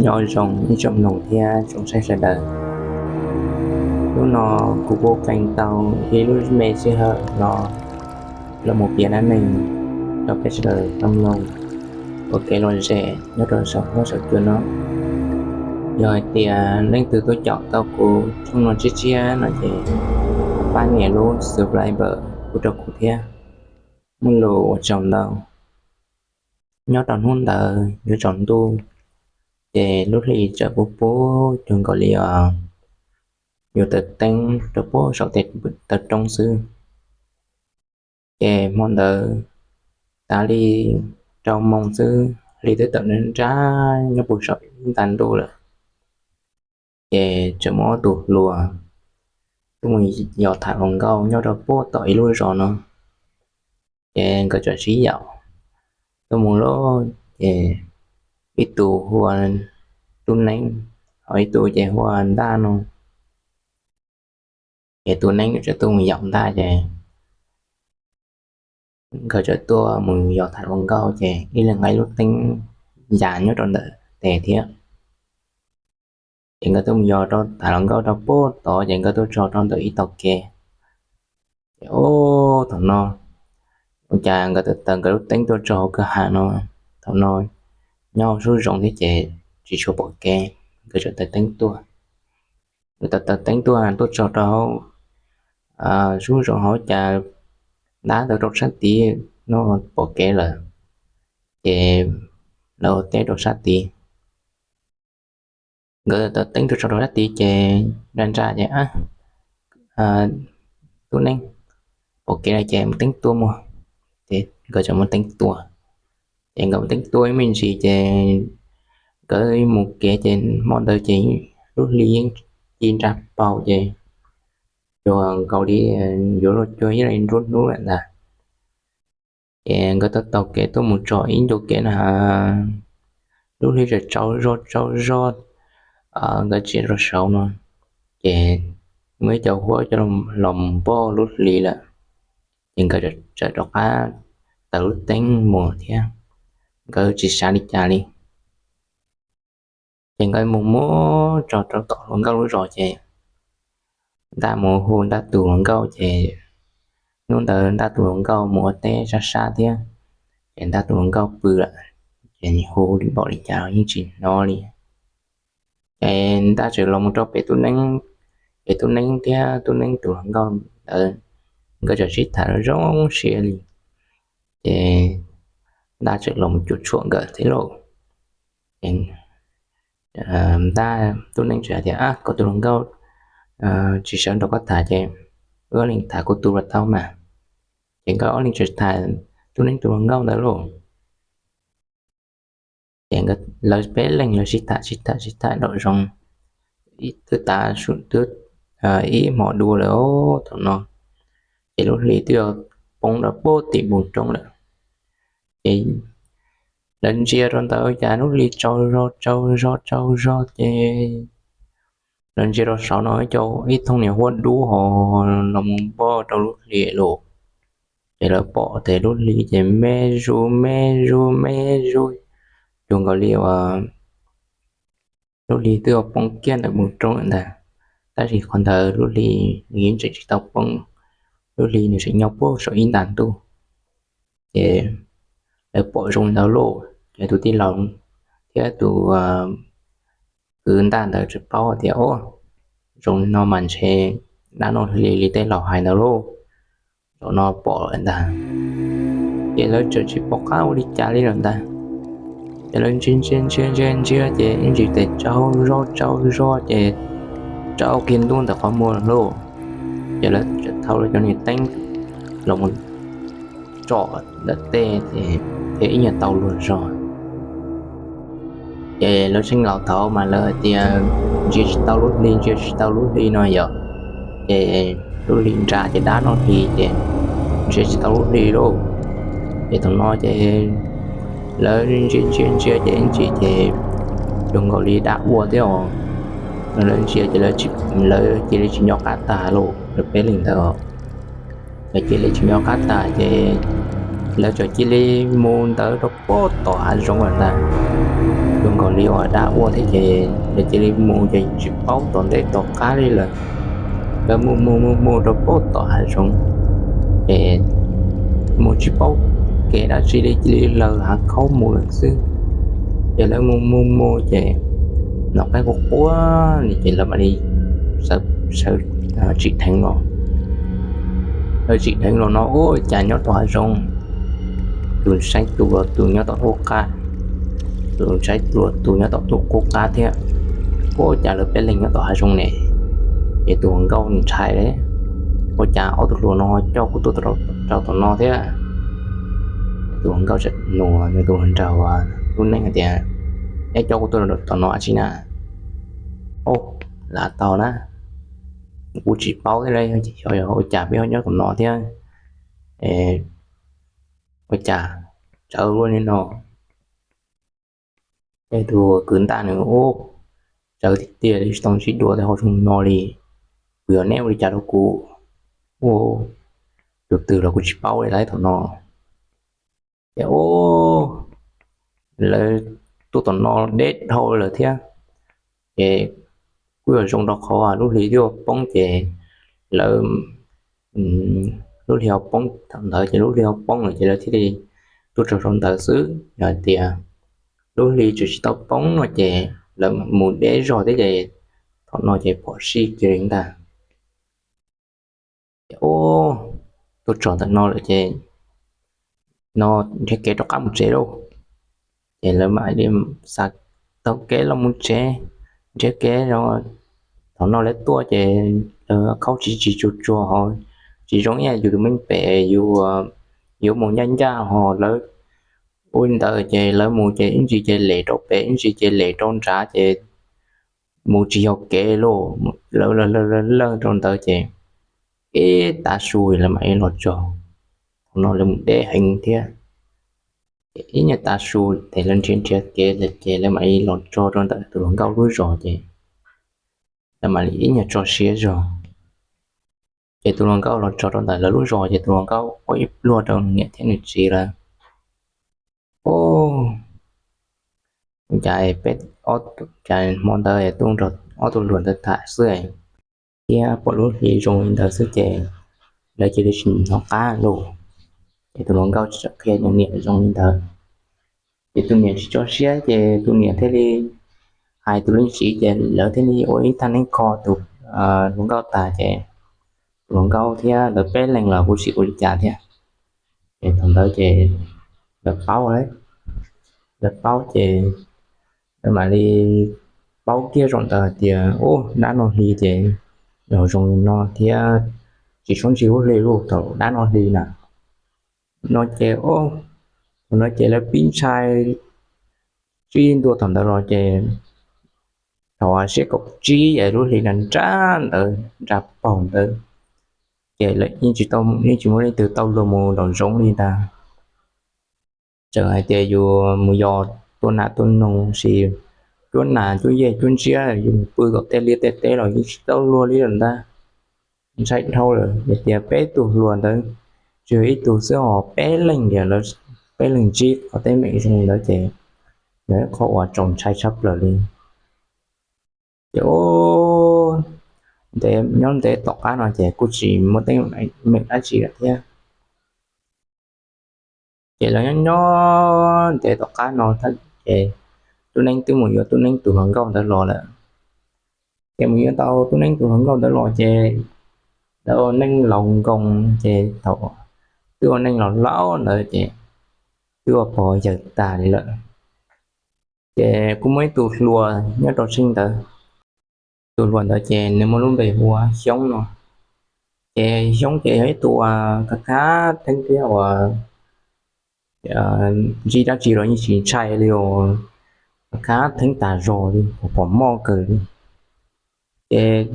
Nyob zoo ib tsoom mloog thiab tsoom saib sawv daws. Hnub no kuv kuj qee tau ib lub me sij hawm no los mus piav dab neeg rau peb sawv daws tau mloog ua kev lom zem nyob rau saum huab saum cua no. Yog hais tias leej twg tuaj caum tau kuv tshooj no tshiab tshiab no ces pab nias lub subscribe pub rau kuv thiab. Muaj lus ua tsaug ntau. Nyob rau hnub ntawd yuav tsaus ntuj, ces lub hli txawm pub pub cuag nkaus li yuav taws teeb rau pem saum tej taw roob xwb. Ces hmo ntawd tav li rau moos xwb hli twb tawm nrab nrab nyob puag saum ib nta ntuj lawm. Ces tseem muaj ob tug hluas tuaj mus yos tham hluas nkauj nyob rau pem tom ib lub zos no. Ces nkawd txawm sib yaum tuaj mus lauj, ces ib tug hu ua Tub Neeb, ho ib tug ces hu ua Ntaj no. Ces Tub Neeb txawm tuaj mus yaum Ntaj ces nkawd txawm tuaj mus yos tham hluas nkauj ces ib leeg nqa ib lub teeb ya nyob rau ntawm tes thiab. Ces nkawd tuaj mus yos rau tham hluas nkauj rau pem tod ces nkawd tuaj txog rau ntawm ib tog kev. Ces ub, thaum no ua cas nkawd taws taws nkawd lub teeb tuaj txog hauv kwj ha no, thaum no nyob hauv zoov thiab ces tsis tshua pom kev, nkawd txawm taws teeb tuaj. Nkawd taws taws teeb tuaj, tuaj txog rau hauv zoov hauv cas dab ntawd rau sab tid no pom kev lawm, ces lawv ua teb rau sab tid. Nkawd taws teeb tuaj txog rau sab tid ces nra nra ces, Tub Neeb, pom kev lawm ces mus teeb tua mus. Ces nkawd txawm mus teeb tua. Ces nkawd mus teeb tua ib me ntsis ces nkawd mus kev ces hmo ntawd ces lub hli yeej ci nra paug ces cuag nkaus li yuav luag cuag ib li nruab hnub lawm ntag. Ces nkawd taug taug kev tuaj mus txog ib ncua kev na, lub hli txawm tsaus zog tsaus zog, nkawd tsis rau saud no, ces muaj ib co huab coj los npog lub hli lawm. Ces nkawd txawm rov qab taws lub teeb mus thiab, nkawd tsis xav li cas li. Ces nkawd mus mus txog rau tom hluas nkauj lub zos ces Ntaj mus hu Ntaj tus hluas nkauj ces hnub ntawd Ntaj tus hluas nkauj mus ua teb sab sab thiab, ces Ntaj tus hluas nkauj pw lawm, ces hu npaum li cas los yeej tsis hnov li. Ces Ntaj txawm los mus rau pem Tub Neeb, ces Tub Neeb thiab Tub Neeb tus hluas nkauj ntawd nkawd txawm sib tham zoo siab li. Ces Ntaj txawm los mus cuam tshuam nkawd thiab lauj. Ces Ntaj, Tub Neeb txawm hais tias, Koj tus hluas nkauj tsis sawv nrog koj tham ces wb ob leeg tham kuv tus los tau mas. Ces nkawd ob leeg txawm tham Tub Neeb tus hluas nkauj ntawd lauj. Ces lawv peb leeg lawv sib tham sib tham sib tham nraum zoov, twb tav su twb ib hmos dua lawm thaum no, ces lub hli twb yuav poob rau pem tim npoo roob lawm. Ces lawv ntsia rau ntawd cas lub hli tsaus zog tsaus zog tsaus zog ces lawv ntsia rau saud no ib co ib thooj niag huab dub ho los mus npog rau lub hli lauj. Ces lawv pom tias lub hli ces me zuj me zuj me zuj, cuag nkaus li uas lub hli twb yuav poob kiag ntawm npoo roob lawm ntag. Tab sis qhov ntawd lub hli nws yeej tseem tsis tau poob, lub hli nws tseem nyob puag saum ib nta ntuj. Ces lawv pom zoo li ntawd lauj, ces tus tij laug thiab tus kwv Ntaj ntawd txawm paub tias, Au, zoo li no mas ntshe dab no hli li tej laus hais ntawd lauj, zaum no pom lawm ntag. Ces lawv txawm tsis pom qab ua li cas li lawm ntag. Ces lawv ntsia ntsia ntsia ntsia ntsia ces ib ntsis tes tsaus zog tsaus zog ces tsaus kiag ntuj ntawm qhov muag lauj. Ces lawv txawm thau lawv cov niag teeb los mus tsom ntawm tej thiab ib nyuag tau luag zog. Ces lawv tseem laus thaud mas lawv hais tias ntsia tsis tau lub hli, ntsia tsis tau lub hli no yom. Ces lub hli nra ces dab no hli ces ntsia tsis tau lub hli lauj. Ces thaum no ces lawv ntsia ntsia ntsia ces ib ntsis ces cuag nkaus li dab ua thiab os. Lawv ntsia ces lawv cia li tsis nco qab tag lauj, lawv peb leeg ntawd. Lawv cia li tsis nco qab tag ces Lawv txawm cia li mus ntawd rau pem tom hav zoov lawm ntag. Zoo nkaus li uas dab ua thiab ces lawv cia li mus ces tsis paub tom ntej tom qab li lawm. Lawv mus mus mus mus rau pem tom hav zoov, ces mus tsis paub kev dab tsi li cia li laws hav khaub mus lawm xwb. Ces lawv mus mus mus ces nom qaij quaj quaj li ces lawv mam li sawv tsim dheev los. Lawv tsim dheev los no ua cas nyob rau hav zoov, tus saib tus los tus nyob tom qub qab, tus saib tus los tus nyob tom qub qab thiab. Ua cas lawv peb leeg nyob tom hav zoov ne? Ces tus hluas nkauj ntshai, ua cas ob tug hluas no coj kuv tuaj rau tom no thiab? Tus hluas nkauj txawm nug tus hluas nraug lub neej hais tias, neb coj kuv tuaj rau tom no dab tsi na? Ov, lam tau na, kuv tsis paub thiab, ua cas peb ho nyob tom no thiab? Ua cas tsawv luaj li no? Ces tus kwv ntaj nws, ub, tsawv tiag tiag li, tsis tau sib dua tej hauv zoov no li. Kuv yog neb ua li cas rau kuv? Ub, tus twg los kuv tsis paub li lawm thaum no. Ces ub, lawv tuaj tom no deb dhau lawm thiab. Ces kuj yog zoo rau qhov lub hli twb poob ces lawv, lub hli ho poob thaum ntawd ces lub hli ho poob lawm ces lawv thiaj li tuaj txog rau ntawd xwb. Yog hais tias lub hli tseem tsis tau poob no ces lawv mus deb zog thiab ces thaum no ces phom sij kiag li ntag. Ces ub, tuaj txog ntawm no lawm ces no nrhiav kev rov qab mus tsev lauj. Ces lawv mam li xav taug kev los mus tsev, nrhiav kev. Thaum no lawv tuaj ces lawv khaub tsis tsis tsuag tsuag ho tsis zoo ib yam yus tus me pem, yus yuav mus ncaj ncaj ho lawv ua li ntawd ces lawv mus ces ib ntsis ces lem rau pem ib ntsis ces lem rau nrad ces mus tsis yog kev lauj. Lawv lawg lawg lawg rau ntawd ces ib tav su lawv mam li los txog. Thaum no lawv mus deb heev thiab. Ces ib nyuag tav su ces lawv nrhiav nrhiav kev ces lawv mam li los txog rau ntawm tus hluas nkauj lub zos ces lawv mam li ib nyuag tso siab zog. Ces tus hluas nkauj los txog rau ntawm lawv lub zos ces tus hluas nkauj quaj ib pliag rau nws niam thiab nws txiv lawm. Ub, cas peb, cas hmo ntawd tuaj nrog ob tug hluas ntawd tham xwb thiab pom lub hli zoo li ntawd xwb ces lawv cia li tsis hnov qab lauj. Ces tus hluas nkauj txawm qhia tus niam zoo li ntawd. Ces tus niam tsis tso siab ces tus niam thiaj li hais tus leej txiv ces lawv thiaj li ua ib thaj neeb kho tus hluas nkauj tas ces tus hluas nkauj thiab lawv peb leeg los kuj tsis ua li cas thiab. Ces thaum ntawd ces lawv paub, lawv paub ces lawv mam li paub kiag zaum ntawd hais tias ub, dab no hli ces yog zoo li no thiab, tsis txhob ntsia lub hli lauj, thaum dab no hli na. No ces, thaum no ces lawv pib ntshai, sib ntua thaum ntawd los ces thaum siab kaum tsib es lub hli nra nra ntawd, nra paug ntawd, ces lawv yeej tsis tau, yeej tsis muaj leej twg tau luag mus nraum zoov li ntag. Txawm hais tias yus mus yos tua nas tua noog sis cuab nas cuab yej cuab ntsiab, yus mus pw tom tej liaj tej teb los yeej tsis tau luag li lawm ntag. Ntshai dhau lawm, yog tias peb tug hluas ntawd tsis yog ib tug xwb ho peb leeg tiag, lawv peb leeg ntsib qhov teeb meem zoo li ntawd ces yog ib qho uas txaus ntshai tshaj plaws li. Ces ntev, nyob ntev tom qab no ces kuj tsis muaj teeb meem dab tsi lawm thiab. Ces lawv nyob nyob ntev tom qab no thiab ces Tub Neeb twb mus yuav Tub Neeb tus hluas nkauj ntawd los lawm. Ces mus yuav tau Tub Neeb tus hluas nkauj ntawd los ces lawv ua neej laus nkoos ces thaum twb ua neej laus laus ntawd ces twb ua pog yawg tag li lawm. Ces kuj muaj ib tug hluas nyob rau tsev ntawd. Tus hluas ntawd ces nws muaj lub npe hu ua Xyoob no. Ces Xyoob ces yog ib tug uas khab khab theeb thiab uas ntsib dab tsi los yeej tsis ntshai li, khab theeb tas zog li, pom moj kawg li. Ces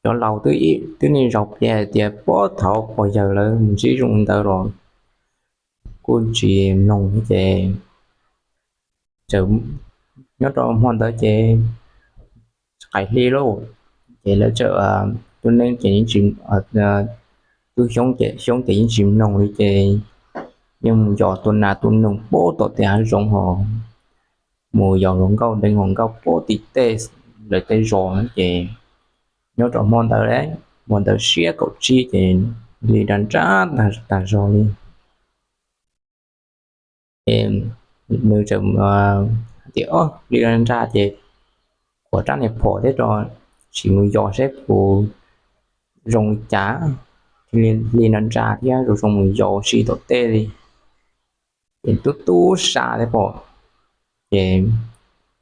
cov laus twb niaj zaus qhia hais tias puag thaum pog yawg lawv mus ntsib zoo li ntawd los kuj tsis mloog ces txawm nyob rau hmo ntawd ces qaim hli lauj, ces lawv txawm, Tub Neeb ces, Tub Xyoob ces, Xyoob ces yeej tsis mloog li ces yeej mus yos tua nas tua noog puag tom tej hav zoov ho mus yos hluas nkauj deev hluas nkauj puag tim tej lawv tej zos ces nyob rau hmo ntawd lawm, hmo ntawd siab kaum tsib ces hli nra nra tag zog li. Ces nws txawm tias, o, hli nra nra ces khuam rab niag phom thiab rau, sim mus yos saib puas zoo li cas, hli nra nra thiab zoo zoo mus yos ua si tom tej li. Ces tub tub sab thiab pom, ces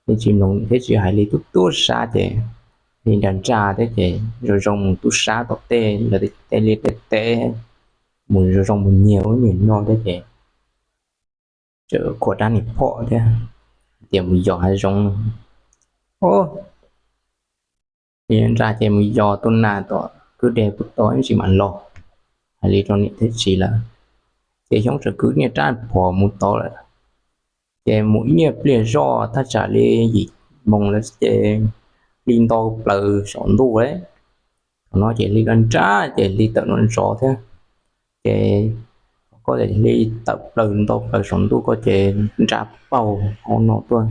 yeej tsis mloog thiab tsis hais li, tub tub sab ces hli nra nra thiab ces zoo zoo mus tub sab tom tej lawv tej liaj tej teb, mus zoo zoo mus nyiag ub nyiag no thiab ces txawm khuam rab niag phom thiab tias mus yos hav zoov. O, hli nra ces mus yos tua nas tom kwj deg puag tod ib ntsis mam los, hais li rau niam thiab txiv lawm. Ces Xyoob txawm kwv niag rab phom mus tod lawm. Ces mus ib nyuag pliag zoj thaj tsam li yim moos lawm ces hli nto plaws saum ntuj lawm. Thaum no ces hli nra nra ces hli tawm no nrov thiab. Ces koj hli tawm plaws nto plaws saum ntuj koj ces nra paug hauv no tuaj.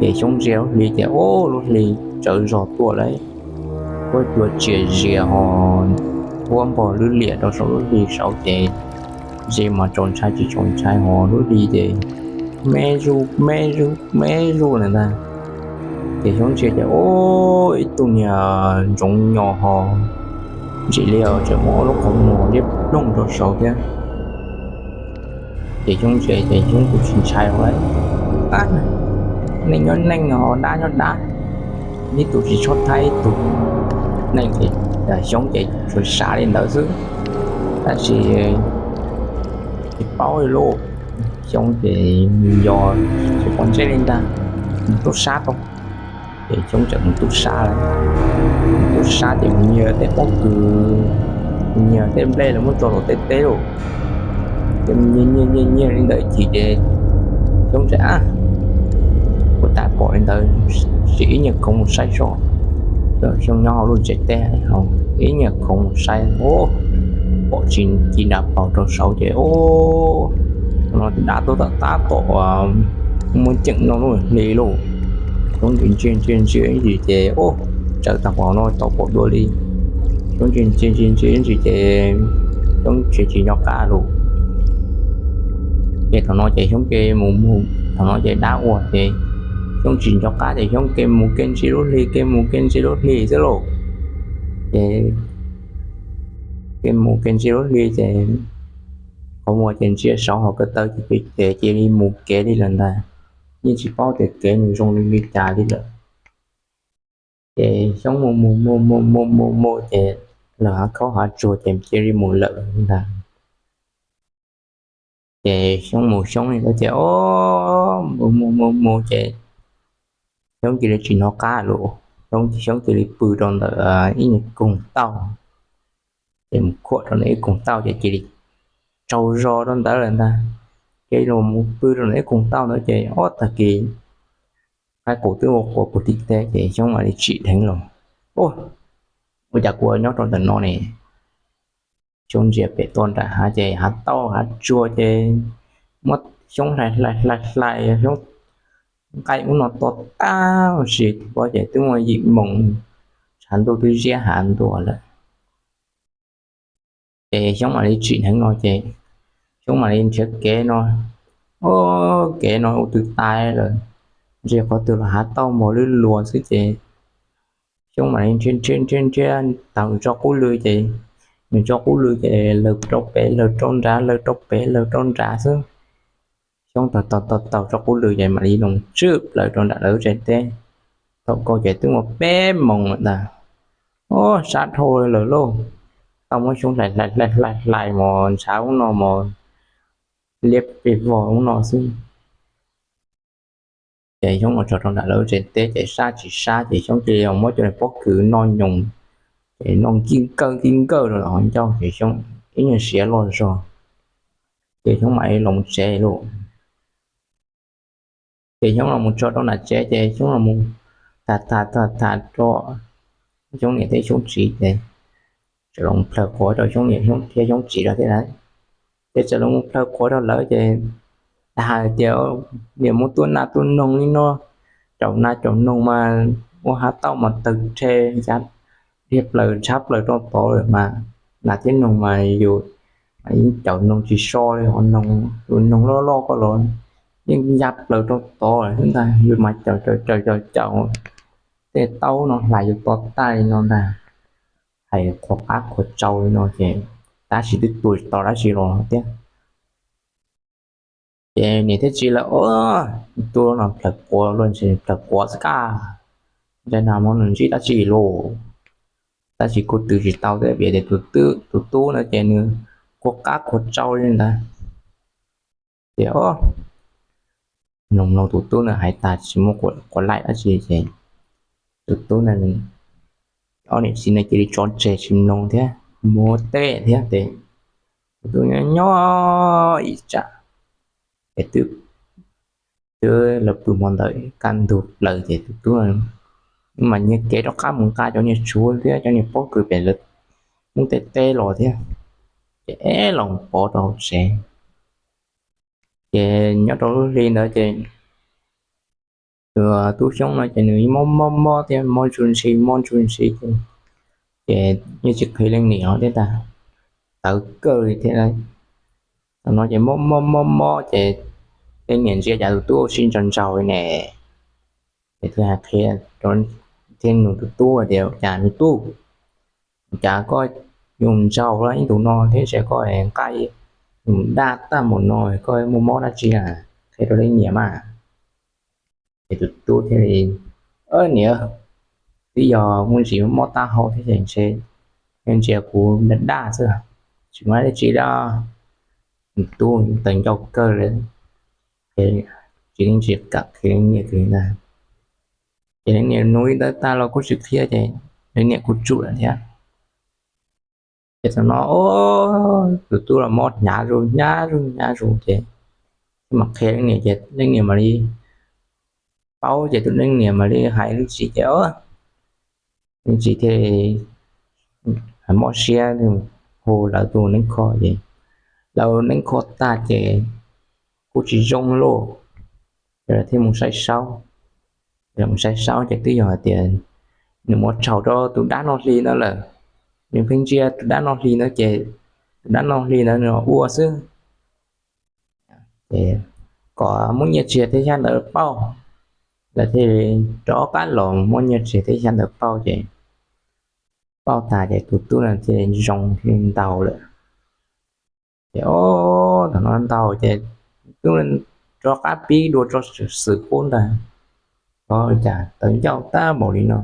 Ces Xyoob ntsia lub hli ces ub lub hli tsawv zog tuaj lawm, huab cua txias zias ho huab npog lwb liam rau saum lub hli saud ces ntsia mas txaus ntshai tsis txaus ntshai ho lub hli ces me zuj me zuj me zuj lawm ntag. Ces Xyoob ntsia ces ub ib tug niag ntsoov nyo ho ntsim li tseem muab lub qhov muag liab ploog rau saud thiab. Ces Xyoob ntsia ces Xyoob kuj tsis ntshai lawm, neeg nyob neeg ho dab nyob dab, ib tug tsis txhob thab ib tug. Neeg ces Xyoob ces tsuas xav li ntawd xwb, tab sis tsis paub li lauj. Xyoob ces yos tsis pom ntsej li ntag, mus tub sab tau. Ces Xyoob txawm mus tub sab lawm. Mus tub sab ces mus nyiag tej pob kws, mus nyiag tej nplej lawv muab tso rau tej teb lauj. Ces nyiag nyiag nyiag li ntawd ib chim ces Xyoob txawm, a, ua cas pom li ntawd, sim ib nyuag khoov mus saib seb. Xyoob nyob hauv lub tsev teb, ib nyuag khoov mus saib, pom tsis ci nra paug rau saud ces ub, no dab tuaj tom tab tom muaj ceem no lub hli lauj. Xyoob ntsia ntsia ntsia ntsia ib ntsis ces ub, tsawv tag npaum no tau pom dua li. Xyoob ntsia ntsia ntsia ntsia ib ntsis ces Xyoob tsis tsis nco qab lawm. Ces thaum no ces Xyoob cia li mus mus, thaum no ces dab ua ces Xyoob tsis nco qab ces Xyoob cia li mus kev ntsia lub hli, cia li mus kev ntsia lub hli xwb lauj. Ces cia li mus kev ntsia lub hli ces qhov muag ces ntsia saud ho ko taw ces cia li mus kev li lawm ntag. Yeej tsis paub tias kev nws zoo li cas li lawm. Ces Xyoob mus mus mus mus mus mus mus ces lawm hav khaub hav tsuag ces cia li mus lawm ntag. Ces Xyoob mus Xyoob li ntawd ces o, mus mus mus mus ces Xyoob cia li tsis hnov qab lawm, Xyoob cia li pw rau ntawm ib nyuag koog tauj. Ces mus khuam rau ntawm ib koog tauj ces cia li tsaug zog rau ntawd lawm ntag. Ces los mus pw rau ntawm ib koog tauj ntawd ces ob tag kis qaib qus twb ua qua puag tim teb ces Xyoob mam li tsim dheev los, ua cas kuv nyob rau ntawm no ne? Xyoob ntsia pem toj nram hav ces hav tauj hav tsuag ces muab Xyoob hlais hlais hlais hlais, Xyoob nqaij ub no to tag huv si, ces twb muaj yim moos, tshav ntuj twb ziab hav ntua lawm. Ces Xyoob mam li tsim dheev no ces Xyoob mam li nrhiav kev no, o, kev no ua twg tas lawm, ntsia qhov twg los hav tauj npog lwb luas xwb ces Xyoob mam li nrhiav nrhiav nrhiav nrhiav taug tso qub lw ces, nws tso qub lw ces lawg rau pem lawg rau nrad lawg rau pem lawg rau nrad xwb. Xyoob taug taug taug taug tso qub lw ces mam li los tswj plaws rau nram lawv tsev teb. Thaum kawg ces twb muaj peb moos lawm ntag. O, sab dhau lawm lauj. Tau muab Xyoob hlais hlais hlais hlais hlais mos ntshav ub no mos liab pes vog ub no xwb. Ces Xyoob los txog rau nram lawv tsev teb ces sab tsis sab ces Xyoob cia li muab cov pob kws noj nyoos, ces noj nkij nkawj nkij nkawj rau hauv ncauj ces Xyoob ib nyuag siav loj zog. Ces Xyoob mam li los tsev lauj. Ces Xyoob los mus txog rau nram tsev ces Xyoob los mus tham tham tham tham rau Xyoob niam thiab Xyoob txiv ces txawm los plhawv quav rau Xyoob niam thiab Xyoob txiv lawv thiab lauj. Ces txawm los mus plhaw quav rau lawv ces hais tias, niam muab tuaj nas tuaj noog li no, caum nas caum noog mas ua hav tauj mas tawg rhe, ya dhia plaws ntshab plaws rau tod lawm mas, nas thiab noog mas yus yeej caum noog tsis so li, ho noog, tus noog loj loj ko los yeej ya plaws rau tod lawm xwb ntag, yus mas caum caum caum caum caum tej taub no hlais yus to tag li no ntag. Hais qhuas qab qhuas tsau li no ces tab sis twb tua tsis tau dab tsi los thiab. Ces niam thiab txiv lawv, tus tub no plhaw quav luaj ntshe plhaw quav xwb kaj, ntshe nag hmo nws ntsib dab tsi lauj. Tab sis kuj twv tsis tau thiab vim tias tus tub no ces nws qhuas qab qhuas tsau li ntawd. Ces mloog mloog tus tub na hais tas tsis muaj quav laim dab tsi ces tus tub na, ob niam txiv na cia li tso tseg tsis mloog thiab, mus ua teb thiab ces tus tub nyob nyob ib tsam ces twb, twb lawv pw hmo ntawd kaj ntug plaws ces tus tub mas nyiag kev rov qab mus nqa cov niag tshuv thiab cov niag pob kws pem lawv mus teb teb los thiab, ces eb los pov rau hauv tsev. Ces nyob rau lub hli ntawd ces tus tub Xyoob no ces nws mob mob mob thiab mob ntsuj ntsig mob ntsuj ntsig ces, ces yeej tsis qhia leej niam thiab ntag, tawv kawg li thiab. Thaum no ces mob mob mob mob ces leej niam ntsia cas tus tub ua si ntsawg ntsawg li ne. Ces thiaj hais qhia, thiaj nug tus tub tias, cas me tub, cas koj yuav ntsawg ib ntus no thiab ntshe koj nqa mus daj tag npaum no, koj muaj mob dab tsi na, qhia rau leej niam mas. Ces tus tub thiaj li, niam, twb yog muaj ntsis mob taub hau thiab ces ntshe ntsia kuv daj daj xwb, tsis muaj dab tsi li. Tus tub tawv ncauj kawg li, tsis leej tsis kam qhia leej niam li ntag. Ces leej niam nug li ntawd tag los kuj tsis qhia ces leej niam kuj tsum lawm thiab. Ces thaum no tus tub los mob hnyav zuj hnyav zuj hnyav zus ces, thiaj mam qhia leej niam ces leej niam mam li paub ces tus leej niam mam li hais leej txiv ces, leej txiv thiaj li mob siab hu lawv tus neeb kho ces, lawv neeb kho tag ces kuj tsis zoo lauj, ces lawv thiaj mus saib saub. Mus saib saub ces twb yog hais tias nws mus rhaus rau tus dab noj hli ntawd lawm, nws pheej ntsia tus dab noj hli ntawd ces tus dab noj hli ntawd nws ua xwb. Ces kom muab nyiaj txiag thiab xyab ntawv pauj, lawv thiaj li rov qab los muab nyiaj txiag thiab xyab ntawv pauj ces, pauj tas ces tus tub no thiaj li zoo thiaj li ntaus lawm. Ces thaum no ntaus ces tub rov qab pib dua tso xwm qub ntag, o cas tawv ncauj tag npaum li no,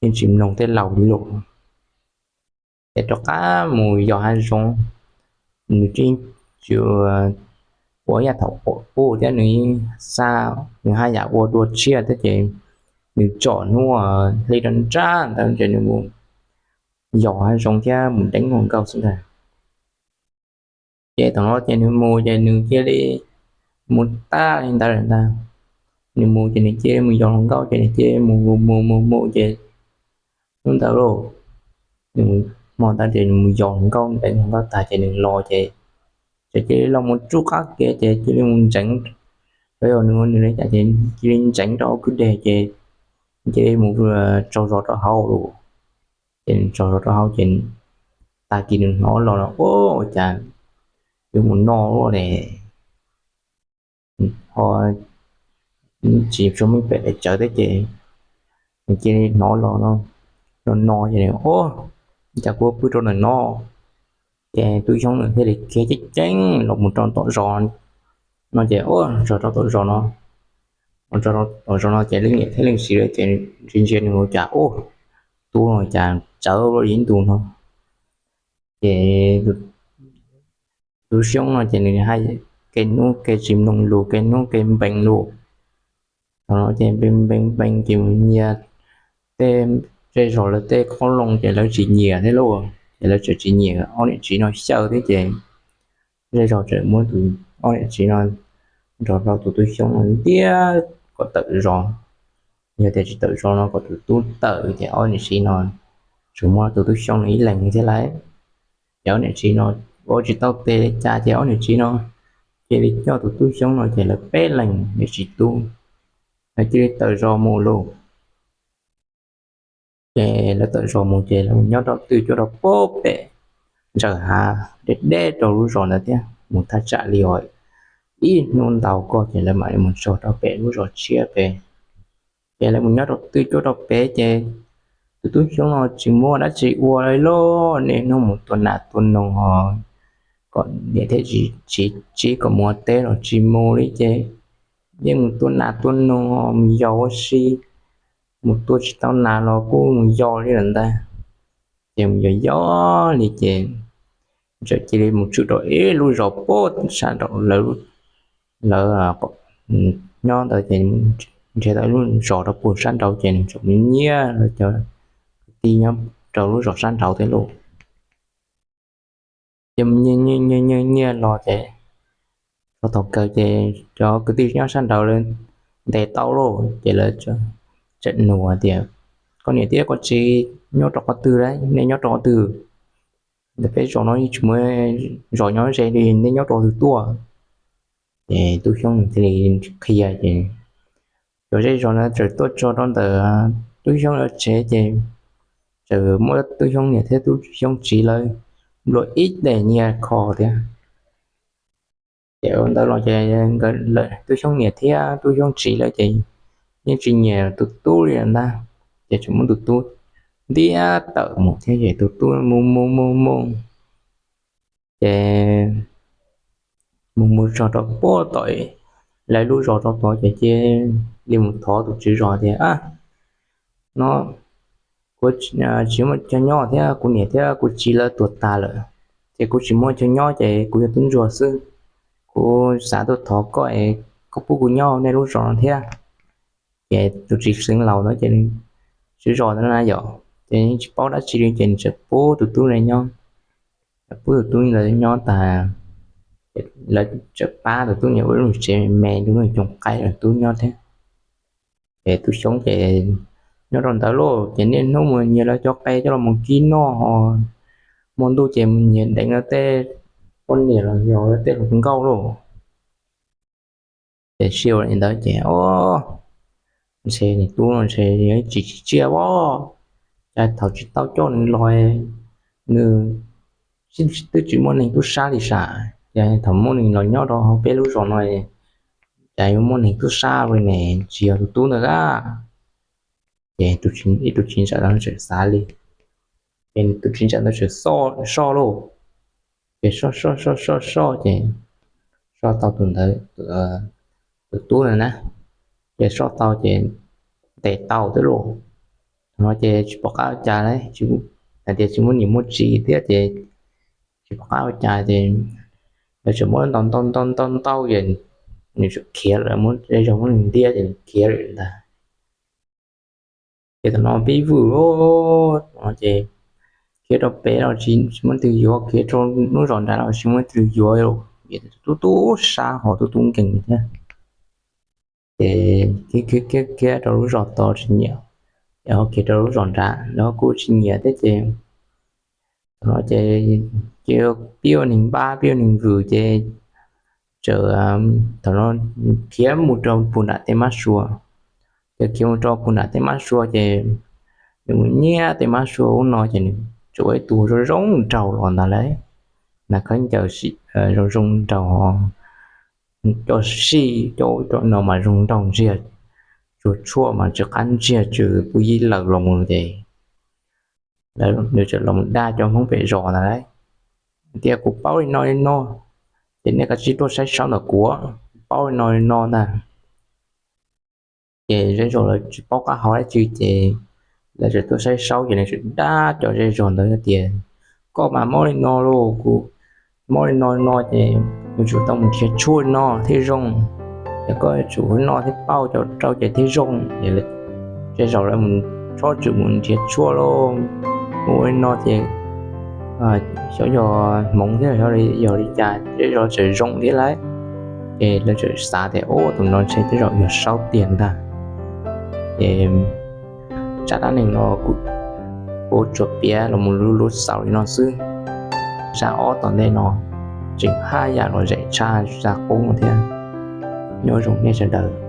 yeej tsis mloog tej laus li lauj. Ces rov qab mus yos hav zoov, nws tsis ua ib yam thaum qub thiab nws xa, nws haj yam ua dua tshiab thiab ces nws tsom hnub hli rau nrab ntawd ces nws mus yos hav zoov thiab mus deev hluas nkauj xwb ntag. Ces thaum no ces nws mus ces nws cia li mus tag li ntawd lawm ntag. Nws mus ces nws cia li mus yos hluas nkauj ces nws cia li mus mus mus mus ces hnub ntawd lauj, nws hmo ntawd ces nws mus yos hluas nkauj deev hluas nkauj tag ces nws los ces, ces cia li los mus tsuj qab ke ces cia li mus ntseev, los yog nws ua nws li cas ces cia li ntseev rau hauv kwj deg ces cia li mus tsaug zog rau hauv lauj. Ces nws tsaug zog rau hauv ces tag kis nws hnov los no, ua cas yuav mus no ua ne, ho tsis tshua meej pem pem tsawv thiab ces nws cia li hnov los no, no no ces, ua cas kuv pw rau ntawm no. Ces tub Xyoob nws thiaj li khiav ceeb ceeb los mus rau tom zos no ces, ua tsaug rau tom zos no, ua tsaug rau tom zos no ces leej niam thiab leej txiv lawv ces ntsia ntsia nws ua cas, ua tub no cas tsawv ua li ib ntus no. Ces tub Xyoob no ces nws haj kev hnub kev tsis mloog lus, kev hnub kev npees lus. Thaum no ces npees npees npees ces mus nyiag tej zej zos lawv tej qoob loo ces lawv tsis nyiam thiab lauj, ces lawv tseem tsis nyiam ob niam txiv no xyaw thiab ces zej zos tseem muab tus, ob niam txiv no nrog rau tus tub Xyoob no ntiab kom tawm zos. Yog tias tsis tawm zos no kom tus tub tawm ces ob niam txiv no tsuas muab tus tub Xyoob no ib leeg thiab lauj. Ces ob niam txiv no ua tsis tau tes li cas ces ob niam txiv no cia li coj tus tub Xyoob no ces lawv peb leeg nyob tsis tub, lawv cia li tawm zos mus lauj. Ces lawv tawm zos mus ces lawv mus nyob rau twg cuab rau pem ntsaws hav deb deb rau lub zos ntawd thiab, mus thaj tsam li ib hnub ntau ko ces lawv mam li mus txog rau pem lub zos tshiab pem. Ces lawv mus nyob rau twg cuab rau pem ces tus tub Xyoob no tsis muaj dab tsi ua li lauj, niaj hnub mus tua nas tua noog ho kom niam thiab txiv tsib kom mus ua teb los tsis mus li ces yeej mus tua nas tua noog ho mus yos ua si, mus tua tsis tau nas los kuj mus yos li lawm ntag. Ces mus yos yos li ces txawm cia li mus tshwm rau ib lub zos puag sab nraum lawv, lawv nyob ntawd ces nrhiav tau ib lub zos rau puag sab nraud ces nws txawm mus nyiag lawv cov kwv tij nyob rau lub zos sab nraud thiab lauj. Ces mus nyiag nyiag nyiag los ces txog thaum kawg ces cov kwv tij nyob sab nraud lawv ntes tau lauj ces lawv txawm nug hais tias, koj niam thiab koj txiv nyob rau qhov twg lauj, nej nyob rau qhov twg? Ntawm peb zos no yeej tsis muaj zos nyob ze li, nej nyob rau qhov twg tuaj? Ces tub Xyoob thiaj li qhia ces cov zej zos ntawd txawm tuaj txog rau ntawm tub Xyoob lawv tsev ces txawm muab tub Xyoob niam thiab tub Xyoob txiv lawv nplua ib daim nyiaj kho thiab. Ces ua ntawd los ces tub Xyoob niam thiab tub Xyoob txiv lawv ces yeej tsis nyiam tus tub li lawm ntag, ces tseem muab tus tub ntiab tawm mus thiab ces tus tub mus mus mus mus ces mus mus txog rau puag tom lawv lub zos rau tod ces cia li mus thov tus tswv zos tias, no kuv tsis muaj chaw nyob thiab kuv niam thiab kuv txiv lawv tuag tas lawm, ces kuv tsis muaj chaw nyob ces kuv yog tub ntsuag xwb. Kuv xav tuaj thov koj es koj pub kuv nyob nej lub zos no thiab. Ces tus tswv xeev laus ntawd ces tswv zos ntawd na yom, ces yeej tsis paub dab tsi li ces nws txawm pub tus tub ntawd nyob. Pub tus tub ntawd nyob tas, lawv txawm pab tus tub ntawd ua lub tsev me me, lub coos qaib rau tub nyob thiab. Ces tub Xyoob ces nyob rau ntawd lauj, ces niaj hnub mus nyiag lawv cov qe coj los mus kib noj ho, hmo ntuj ces mus nyiag deev lawv tej poj niam los yog lawv tej hluas nkauj lauj. Ces sij hawm li ntawd ces, o, ntshe niag tub no ntshe tsis tsim txiaj os, cas thaum tsis tau coj nws los nws twb tsis muaj neeg tub sab li sav, ces thaum muaj neeg los nyob rau hauv peb lub zos no, cas yuav muaj neeg tub sab li ne, tsis yog tus tub ntawd a. Ces ib tug txiv ntxawm ntawd txawm xav li, ces tus txiv ntxawm ntawd txawm soj lauj, ces soj soj soj soj soj ces soj tau tus ntawd, tus tub ntawd na, ces soj tau ces ntes tau thiab lauj. Thaum no ces tsis pom qab ua cas li, hais tias tsis muaj niam muaj txiv thiab ces tsis pom qab ua cas ces lawv txawm muab ntau ntau ntau ntau ntau ces nws txawm khiav lawm, muab zej zog muab nws ntiab ces nws khiav lawm ntag. Ces thaum no pib vwm, thaum no ces khiav rau pem los tsis muaj leej twg yuav, khiav rau lub zos nrad los tsis muaj leej twg yuav, tub tub sab ho tub tub nkeeg thiab. Ces khiav khiav khiav rau lub zos tod tsis nyiam, ces ho khiav rau lub zos nrad los kuj tsis nyiam thiab ces thaum no ces cia pib ua neeg npab pib ua neeg vwm ces txawm, thaum no khiav mus rau puag nram tej mab sua, ces khiav mus rau puag nram tej mab sua ces nws mus nyiag tej mab sua ub no ces nws txawm ua ib tug zoo zoo nraug los ntag lauj. Nas khaub ncaws zoo zoo nraug, cov sij cov cov no mas zoo nraug ntsiag, tsuag tshuaj mas tsis qab ntsiag, tsuas pub yib lawm los mus ces nws txawm los mus dag cov Hmoob pem zos ntag lauj, tias kuv paub li no li no, ces nej kav tsij tuaj saib saub ntawm kuv, kuv paub li no li no ntag. Ces zej zog lawv tsis paub qab hau dab tsi ces lawv txawm tuaj saib saub ces lawv txawm dag cov zej zog ntawd tias, koj mas mob li no lauj, kuv mob li no li no ces yuav tsum tau mus nrhiav tshuaj no thiaj zoo, ces koj yuav tsum noj thiab pauj cov rau ces thiaj zoo. Ces zej zog lawv mus txhob txwm mus nrhiav tshuaj lauj, ua li no ces xyov yog hmoov thiab yog li cas zej zog txawm zoo thiab lauj. Ces lawv txawm xav tias, ub, tus no ntshe tej zaum yog saub tiag ntag. Ces tsab dab neeg no kuv tsuas piav los mus luv luv xaus li no xwb. Tsab ob tom ntej no tseem haj yam lom zem tshaj tsab qub thiab. Nyob zoo nej sawv daws.